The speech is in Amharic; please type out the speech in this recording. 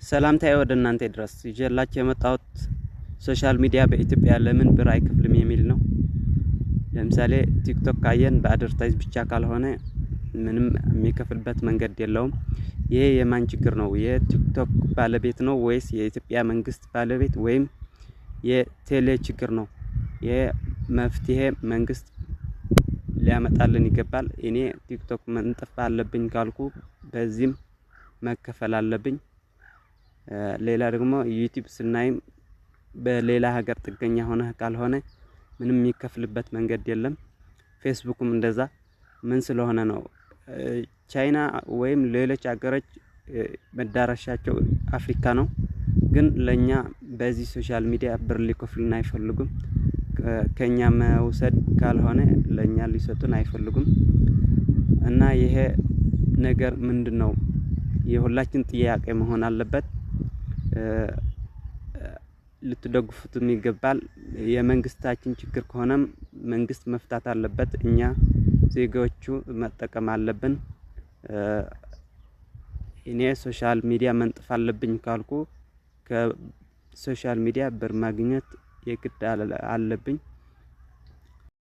ሰላምታዬ ወደ እናንተ ይድረስ። ይዤላችሁ የመጣሁት social media በኢትዮጵያ ለምን ብር አይከፍልም የሚል ነው። ለምሳሌ ቲክቶክ ካየን በ advertise ብቻ ካልሆነ ምንም የሚከፍልበት መንገድ የለውም። ይሄ የማን ችግር ነው? የቲክቶክ ባለቤት ነው ወይስ የኢትዮጵያ መንግስት ባለቤት ወይም የቴሌ ችግር ነው? ይሄ መፍትሄ መንግስት ሊያመጣልን ይገባል። እኔ ቲክቶክ መንጠፍ አለብኝ ካልኩ በዚህም መከፈል አለብኝ። ሌላ ደግሞ ዩቲዩብ ስናይም በሌላ ሀገር ጥገኛ ሆነህ ካልሆነ ምንም የሚከፍልበት መንገድ የለም። ፌስቡክም እንደዛ ምን ስለሆነ ነው? ቻይና ወይም ሌሎች ሀገሮች መዳረሻቸው አፍሪካ ነው። ግን ለኛ በዚህ social media ብር ሊከፍሉን አይፈልጉም። ከኛ መውሰድ ካልሆነ ለኛ ሊሰጡን አይፈልጉም። እና ይሄ ነገር ምንድነው? የሁላችን ጥያቄ መሆን አለበት። ልትደግፉትም ይገባል። የመንግስታችን ችግር ከሆነም መንግስት መፍታት አለበት። እኛ ዜጎቹ መጠቀም አለብን። እኔ social media መንጠፍ አለብኝ ካልኩ ከ social media ብር ማግኘት የግድ አለብኝ።